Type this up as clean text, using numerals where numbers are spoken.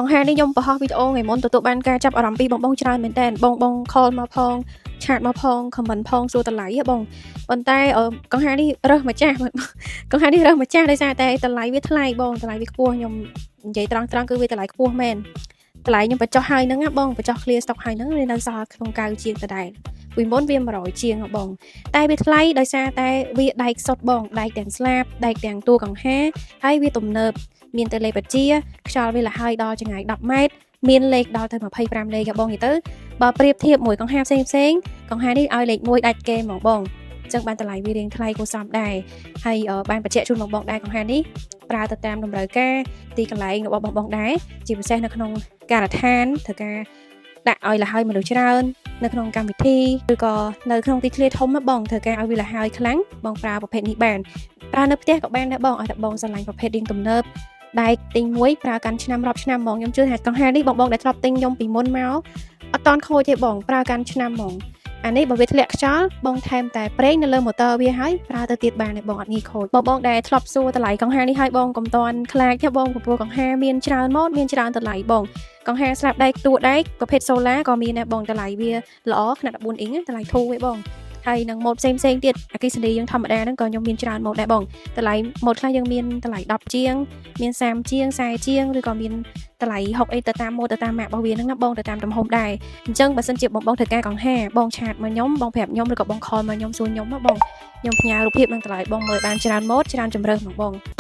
កង្ហានេះខ្ញុំបង្ហោះវីដេអូថ្ងៃមុនទទួលបានការចាប់អារម្មណ៍ពីបងបងច្រើនមែនតើបងបង call មកផង chat មកផង comment ផងសួរតម្លៃហ៎បងប៉ុន្តែកង្ហានេះរើសម្ចាស់កង្ហានេះរើសម្ចាស់ដោយសារតែតម្លៃវាថ្លៃបងតម្លៃវាខ្ពស់ខ្ញុំនិយាយត្រង់ត្រង់គឺវាតម្លៃខ្ពស់មែនតម្លៃខ្ញុំបញ្ចុះហើយហ្នឹងណាបងបញ្ចុះ clear stock ហើយហ្នឹងវានៅសល់ក្នុងកៅជាងដដែលពីមុនវា100ជាងហ៎បង តែវាថ្លៃដោយសារតែវាដែកសុទ្ធបងដែកទាំងស្លាបដែកទាំងតួកង្ហាហើយវាទំនើបមានតេលេបជាខ្យល់វាលហើយដល់ចម្ងាយ10ម៉ែត្រមានលេខដល់ទៅ25លេខបងនិយាយទៅបើប្រៀបធៀបមួយកង្ហាផ្សេងផ្សេងកង្ហានេះឲ្យលេខ1ដាច់គេហ្មងបងអញ្ចឹងបានតម្លៃវារៀងថ្លៃគួរសមដែរហើយបានបញ្ជាក់ជូនបងបងដែរកង្ហានេះប្រើទៅតាមតម្រូវការទីកន្លែងរបស់បងបងដែរជាពិសេសនៅក្នុងការដ្ឋានត្រូវការដាក់ឲ្យលហើយមនុស្សច្រើននៅក្នុងកម្មវិធីឬក៏នៅក្នុងទីធ្លាធំណាបងត្រូវការឲ្យវាលហើយខ្លាំងបងប្រើប្រភេទនេះបានប្រើនៅផ្ទះក៏បានដែរបងឲ្យតែបងស្រឡាញ់ប្រភេទរៀងទំនើបដែកទិញមួយប្រើកាន់ឆ្នាំរាប់ឆ្នាំហ្មងខ្ញុំជឿថាកង្ហានេះបងបងដែលធ្លាប់ទិញខ្ញុំពីមុនមកអត់តន់ខូចទេបងប្រើកាន់ឆ្នាំហ្មងអានេះបើវាធ្លាក់ខ្យល់បងថែមតែប្រេងនៅលើម៉ូទ័រវាហើយប្រើទៅទៀតបានទេបងអត់ងាយខូចបងបងដែលធ្លាប់សួរតម្លៃកង្ហានេះហើយបងកុំតន់ខ្លាចទេបងព្រោះកង្ហាមានច្រើនម៉ូតមានច្រើនតម្លៃបងកង្ហាស្លាបដែកតួដែកប្រភេទ solar ក៏មានដែរបងតម្លៃវាល្អຂະຫນាត់14អ៊ីងតម្លៃធូរឯងបងហើយនឹងម៉ូតផ្សេងផ្សេងទៀតអគ្គិសនីយើងធម្មតាហ្នឹងក៏ខ្ញុំមានច្រើនម៉ូតដែរបងតម្លៃម៉ូតខ្លះយើងមានតម្លៃ10ជាងមាន30ជាង40ជាងឬក៏មានតម្លៃ60អីទៅតាមម៉ូតទៅតាមម៉ាករបស់វាហ្នឹងណាបងទៅតាមទំហំដែរអញ្ចឹងបើសិនជាបងបងត្រូវការកង្ហាបង chat មកខ្ញុំបងប្រាប់ខ្ញុំឬក៏បង call មកខ្ញុំសួរខ្ញុំណាបងខ្ញុំផ្ញើរូបភាពនិងតម្លៃបងមើលបានច្រើនម៉ូតច្រើនជម្រើសហ្មងបង។